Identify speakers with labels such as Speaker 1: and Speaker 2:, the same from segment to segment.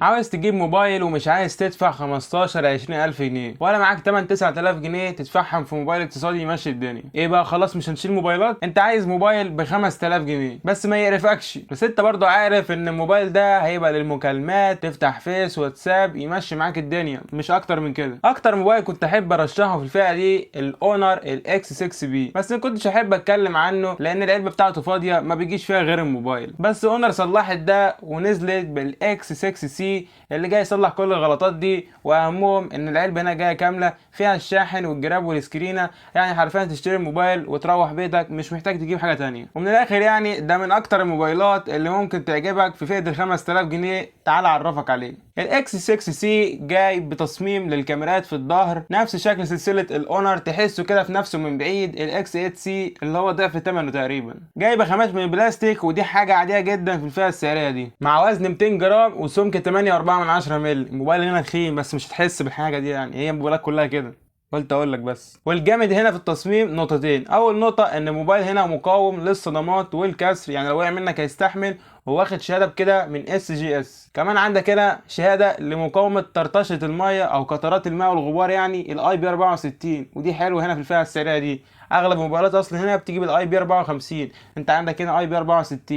Speaker 1: عاوز تجيب موبايل ومش عايز تدفع 15 20 الف جنيه، ولا معاك 8 9000 جنيه تدفعهم في موبايل اقتصادي يمشي الدنيا. ايه بقى، خلاص مش هنشيل موبايلات. انت عايز موبايل ب 5000 جنيه بس ما يقرفكش، بس انت برضو عارف ان الموبايل ده هيبقى للمكالمات، تفتح فيس واتساب يمشي معاك الدنيا، مش اكتر من كده. اكتر موبايل كنت احب ارشحه في الفئة دي ال Honor ال X6 P، بس ما كنتش احب اتكلم عنه لان العلبة بتاعته فاضية ما بيجيش فيها غير الموبايل. بس Honor صلحت ده ونزلت بال X6 C اللي جاي يصلح كل الغلطات دي، واهمهم ان العلبة هنا جاية كاملة فيها الشاحن والجراب والسكرينه، يعني حرفيا تشتري الموبايل وتروح بيتك مش محتاج تجيب حاجة تانية. ومن الاخر يعني ده من اكتر الموبايلات اللي ممكن تعجبك في فئة ال 5000 جنيه. تعال اعرفك عليه. ال X6 C جاي بتصميم للكاميرات في الظهر نفس شكل سلسلة ال Honor، تحسه كده في نفسه من بعيد. ال X8 C اللي هو ضعف ثمنه تقريبا، جاي بخامات من البلاستيك، ودي حاجة عادية جدا في الفئة السعرية دي، مع وزن 200 جرام وسمك 8.4 مللي. الموبايل هنا تخين بس مش هتحس بالحاجة دي، يعني هي الموبايلات كلها كده، قلت اقول لك بس. والجامد هنا في التصميم نقطتين. اول نقطة ان الموبايل هنا مقاوم للصدمات والكسر، يعني لو وقع منك هيستحمل، وواخد شهادة بكده من SGS. كمان عندك هنا شهادة لمقاومة طرطشه المية او قطرات الماء والغبار، يعني ال IP 64، ودي حلوة هنا في الفئة السعرية دي. اغلب الموبايلات اصلا هنا بتيجي بال IP 54، انت عندك هنا IP 64،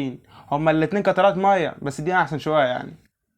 Speaker 1: هما الاتنين قطرات مية بس دي احسن شوية يعني،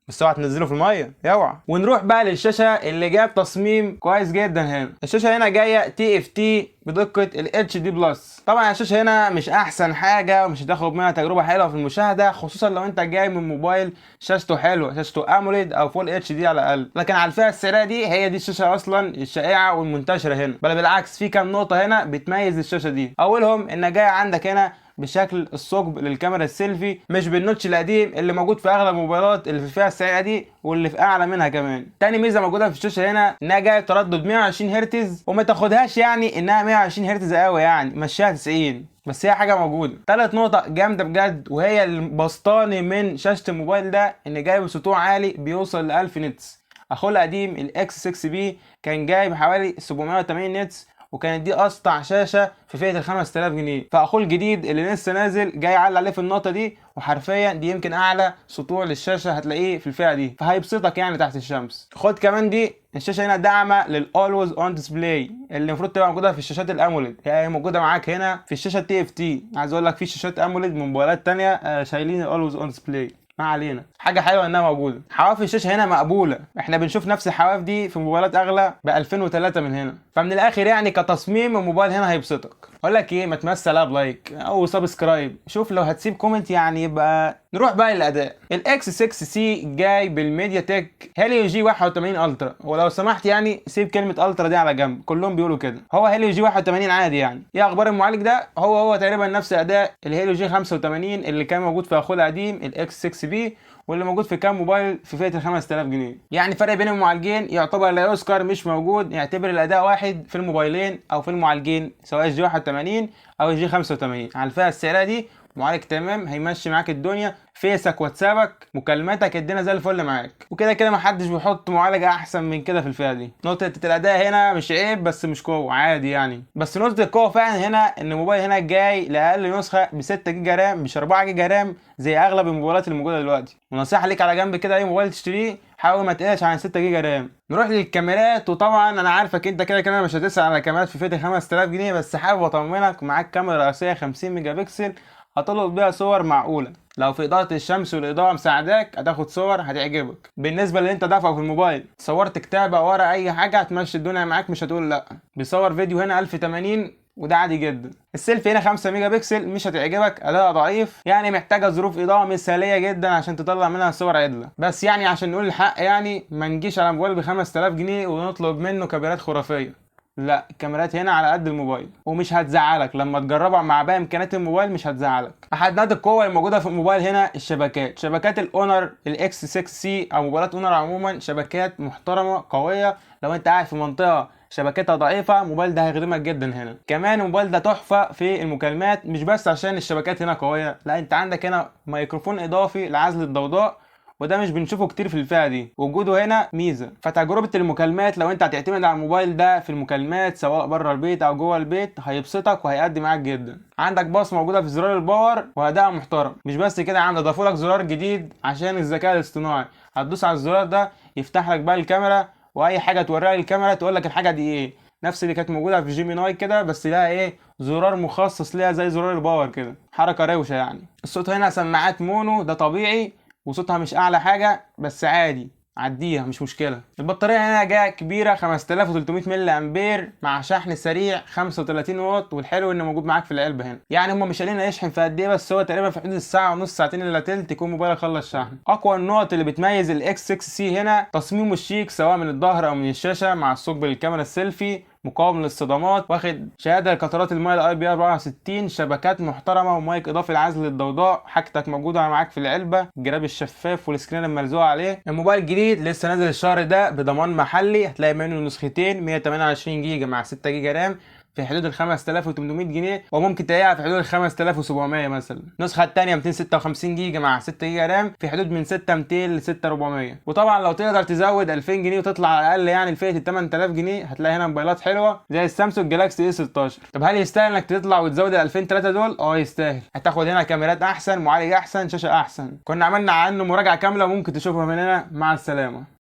Speaker 1: بس اوعى تنزله في المية اوعى. ونروح بقى للشاشه اللي جاب تصميم كويس جدا هنا. الشاشة هنا جاية TFT بدقة ال HD plus. طبعا الشاشة هنا مش احسن حاجة ومش هتاخد منها تجربه حلوة في المشاهده، خصوصا لو انت جاي من موبايل شاشته حلوة، شاشته AMOLED او full HD على الاقل. لكن على الفئة السعرية دي هي دي الشاشة اصلا الشائعة والمنتشره هنا، بل بالعكس في كام نقطة هنا بتميز الشاشة دي. اولهم ان جاية عندك هنا بشكل الثقب للكاميرا السيلفي، مش بال notch القديم اللي موجود في اغلب الموبايلات اللي في الفئة السعرية دي واللي في اعلى منها كمان. تاني ميزة موجودة في الشاشة هنا انها جاية تردد 120 هرتز، وما تاخدهاش يعني انها 120 هرتز قوي، يعني مشيها 90، بس هي حاجة موجودة. تالت نقطة جامدة بجد وهي اللي بسطاني من شاشة الموبايل ده، ان جايب سطوع عالي بيوصل ل 1000 nits. اخوه القديم ال X6 P كان جايب حوالي 780 nits، وكانت دي اسطع شاشة في فئة ال 5000 جنيه. فاخوه الجديد اللي لسه نازل جاي يعلي عليه في النقطة دي، وحرفيا دي يمكن اعلى سطوع للشاشه هتلاقيه في الفئة دي، فهيبسطك يعني تحت الشمس. خد كمان دي، الشاشة هنا داعمه لل always on display اللي المفروض تبقى موجودة في الشاشات ال AMOLED، هي موجودة معاك هنا في الشاشة TFT. عايز اقول لك في شاشات AMOLED من موبايلات تانية شايلين ال always on display، ما علينا، حاجة حلوة انها موجودة. حواف الشاشة هنا مقبوله، احنا بنشوف نفس الحواف دي في موبايلات اغلى ب 2003 من هنا. فمن الاخر يعني كتصميم الموبايل هنا هيبسطك. اقول لك ايه، ما تمسي عليها ب like او subscribe، شوف لو هتسيب comment يعني. يبقى نروح بقى للاداء. ال X6 C جاي بال MediaTek Helio G 81 Ultra، ولو سمحت يعني سيب كلمة Ultra دي على جنب، كلهم بيقولوا كده، هو Helio G 81 عادي. يعني ايه اخبار المعالج ده؟ هو هو تقريبا نفس اداء ال Helio G 85 اللي كان موجود في اخوه القديم ال X6 P، واللي موجود في كام موبايل في فئة ال 5000 جنيه. يعني فرق بين المعالجين يعتبر لا يذكر، مش موجود، يعتبر الاداء واحد في الموبايلين او في المعالجين سواء ال G 81 او ال G 85. على الفئة السعرية دي معالج تمام هيمشي معاك الدنيا، فيسك واتسابك مكالماتك الدنيا زي الفل معاك، وكده كده محدش بيحط معالج احسن من كده في الفئة دي. نقطة الاداء هنا مش عيب بس مش قوة عادي يعني. بس نقطة القوة فعلا هنا ان الموبايل هنا جاي لاقل نسخه ب 6 جيجا RAM مش 4 جيجا RAM زي اغلب الموبايلات اللي موجودة دلوقتي. ونصيحة ليك على جنب كده، اي موبايل تشتريه حاول ما تقلش عن 6 جيجا RAM. نروح للكاميرات، وطبعا انا عارفك انت كده كده مش هتسال على كاميرات في فئة 5000 جنيه، بس حابب اطمنك، معاك كاميرا رئيسية 50 ميجا بكسل هتلقط بيها صور معقولة، لو في إضاءة الشمس والإضاءة مساعداك هتاخد صور هتعجبك. بالنسبة اللي انت دافعه في الموبايل، صورت كتابة ورا أي حاجة هتمشي الدنيا معاك مش هتقول لأ. بيصور فيديو هنا 1080 وده عادي جدا. السيلفي هنا 5 ميجا بكسل مش هتعجبك، اداء ضعيف يعني، محتاجه ظروف اضاءه مثاليه جدا عشان تطلع منها صور عدله. بس يعني عشان نقول الحق يعني ما نجيش على موبايل ب 5000 جنيه ونطلب منه كاميرات خرافية، لا الكاميرات هنا على قد الموبايل ومش هتزعلك لما تجربها مع باقي امكانيات الموبايل، مش هتزعلك. احد نقاط القوة الموجودة في الموبايل هنا الشبكات، شبكات ال Honor ال X6 C او موبايلات Honor عموما شبكات محترمه قويه، لو انت قاعد في منطقة شبكتها ضعيفة الموبايل ده هيخدمك جدا هنا. كمان الموبايل ده تحفة في المكالمات، مش بس عشان الشبكات هنا قوية، لا انت عندك هنا ميكروفون اضافي لعزل الضوضاء، وده مش بنشوفه كتير في الفئة دي، وجوده هنا ميزة. فتجربه المكالمات لو انت هتعتمد على الموبايل ده في المكالمات سواء بره البيت او جوه البيت هيبسطك وهيأدي معاك جدا. عندك بصمة موجودة في زرار ال power واداء محترم. مش بس كده، عندك اضافوا لك زرار جديد عشان الذكاء الاصطناعي، هتدوس على الزرار ده يفتح لك بقى الكاميرا، واي حاجة توريها للكاميرا تقول لك الحاجة دي ايه، نفس اللي كانت موجودة في جيميناي كده، بس لها ايه زرار مخصص ليها زي زرار ال power كده، حركة روشه يعني. الصوت هنا سماعات mono ده طبيعي، وصوتها مش اعلى حاجة بس عادي عديها مش مشكلة. البطارية هنا جاية كبيرة 5300 ملي امبير مع شحن سريع 35 واط، والحلو انه موجود معاك في العلبة هنا. يعني هم مش قايلين يشحن في قد ايه، بس هو تقريبا في حدود الساعة ونص ساعتين الا تلت يكون موبايلك خلص شحن. اقوى النقط اللي بتميز ال X 6 C هنا تصميمه الشيك سواء من الظهر او من الشاشة، مع الثقب للكاميرا السيلفي، مقاوم للصدمات، واخد شهادة لقطرات المايه ال IP 64، شبكات محترمه ومايك اضافي لعزل الضوضاء، حاجتك موجودة معاك في العلبة، الجراب الشفاف وال screen الملزوق عليه. الموبايل الجديد لسه نازل الشهر ده بضمان محلي، هتلاقي منه نسختين 128 جيجا مع 6 جيجا RAM في حدود ال 5800 جنيه، وممكن تلاقيها في حدود ال 5700 مثلا. النسخة الثانية 256 جيجا مع 6 جيجا RAM في حدود من 6200 ل 6400. وطبعا لو تقدر تزود 2000 جنيه وتطلع على الاقل يعني لفئة ال 8000 جنيه هتلاقي هنا موبايلات حلوة زي السامسونج جالاكسي A 16. طب هل يستاهل انك تطلع وتزود ال 2000 3 دول؟ اه يستاهل، هتاخد هنا كاميرات احسن، معالج احسن، شاشة احسن. كنا عملنا عنه مراجعه كاملة وممكن تشوفها من هنا. مع السلامة.